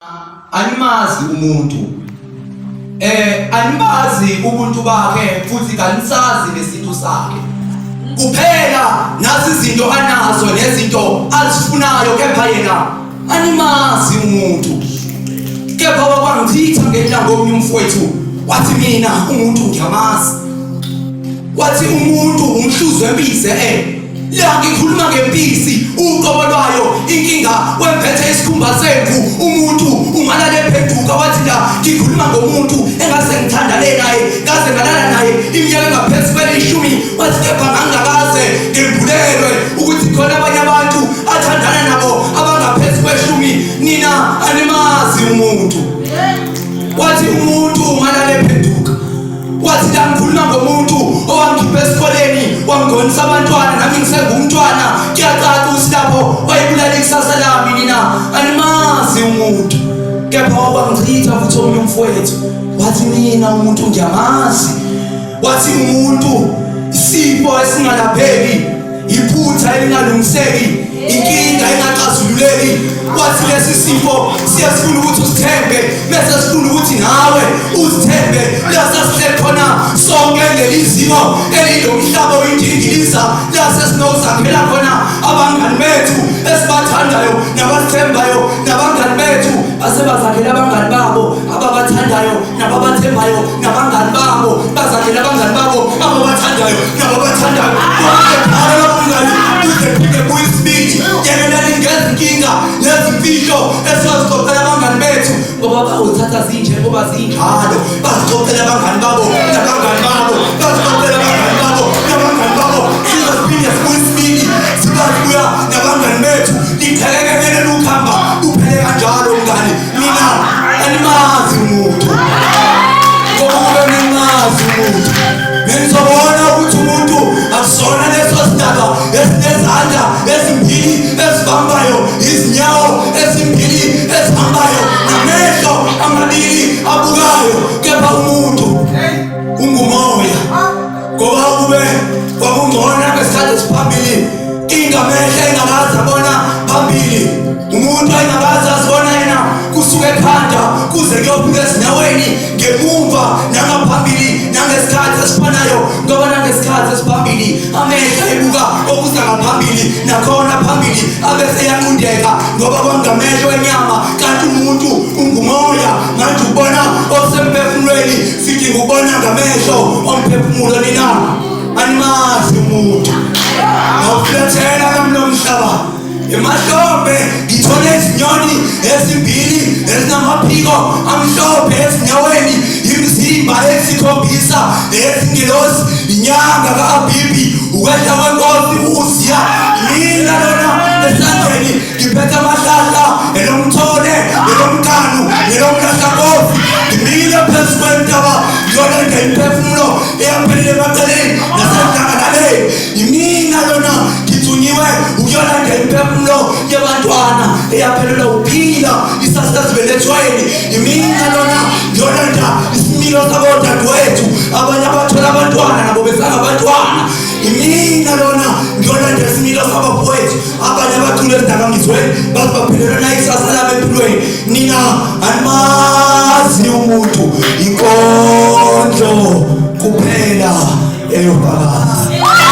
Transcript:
Animazi umuntu. Animazi ubuntu bakhe futhi kanisazi nesintu sakhe. Kuphela nazi izinto anazo nezinto azifunayo kepha yena animazi umuntu. Kepha wakwangithitha ngenhlango omunye umfowethu wathi mina umuntu ngiyamazi. Wathi umuntu umhluzi wembize eh La ngikhuluma ngempisi uqobo lwayo inkinga wembethe isikhumba semvu umuntu ungalala ephenduka wathi la ngikhuluma ngomuntu engase ngithandane naye ngaze ngalala naye iminyaka engaphezu kwelishumi wathi kepha ngangingakaze ngembulelwe ukuthi khona abanye abantu athandana nabo abangaphezu kweshumi nina animazi umuntu wathi umuntu ungalala ephenduka Wathi la ngikhuluma ngomuntu owangikhipha esikoleni wangigonisa abantwana nami ngisengumntwana kuyacaca ukuthi lapho wayebulala ikusasa lami nina animazi umuntu kepha wakwangichitha futhi omunye umfowethu wathi mina umuntu ngiyamazi wathi umuntu isifo esingalapheki iphutha elingalungiseki inkinga engaxazululeki wathi lesi sifo siyasifuna ukuthi usithembe bese sifuna ukuthi nawe uzithembe lasasihleli khona sonke leli ziko elilomhlaba oyindingiliza lasesinokuzakhela khona abangani bethu esibathandayo nabasithembayo nabangani bethu basebazakhela abangani babo ababathandayo nababathembayo nabangani babo bazakhela abangani babo ababathandayo nababathandayo bonke phara lobungani kuze phinde buye isibindi yekelani ngezinkinga nezimfihlo esiyozixoxela abangani bethu ngoba bawuthatha zinjengoba zinjalo bazixoxela abangani babo nabangani babo bazixoxela abangani babo nabangani babo size siphinde sibuye isibindi sibazibuya nabangani bethu liqhekekekele lukhamba kuphele kanjalo mngani Mina animazi umuntu. Ngoba kube ningazi umuntu. Nizobona ukuthi umuntu akusona leso sidalwa esinezandla ezimbili ezibambayo, izinyawo ezimbili ezihambayo, namehlo amabili abukayo, kepha umuntu ungumoya. Ngoba kube kwakungcono ngesikhathi esiphambili ingamehla ingakaze abona phambili umuntu ayingakaze azibona yena kusuka ekhanda kuze kuyofika ezinyaweni ngemumva nangaphambili nangesikhathi esifanayo ngoba nangesikhathi esiphambili amehlo ebuka okuza ngaphambili nakhona phambili abese eyanqundeka ngoba kwangamehlo enyama kanti umuntu ungumoya manje ubona okusemphefumulweni Sidinga ukubona ngamehlo omphefumulo nina animazi umuntu. Ngawuflathela kamlo mhlaba. Emahlombe ngithole izinyoni ezimbili ezinamaphiko amhlophe ezinyaweni imizimba esikhombisa ezingelosi inyanga ka-Abibi ukwehla kwenkosi u-Uziya mina lona esandleni ngiphethe amahlahla elomthole elomkanu nelomlahlankosi ngimile phezu kwentaba ngiyolanda imiphefumulo eyaphelile emaceleni nasedlangalaleni yimina lona ngithunyiwe ukuyolanda imiphefumulo yabantwana eyaphelelwa uphila isasesibelethweni yimina lona ngiyolanda isimilo sabodadewethu abanye abathola abantwana nabo besangabantwana yimina lona ngiyolanda isimilo sabafowethu abanye abacula ezidakamizweni bathi baphelelwa na ikusasa labo empilweni nina animazi umuntu inkondlo kuphela eyofakazi.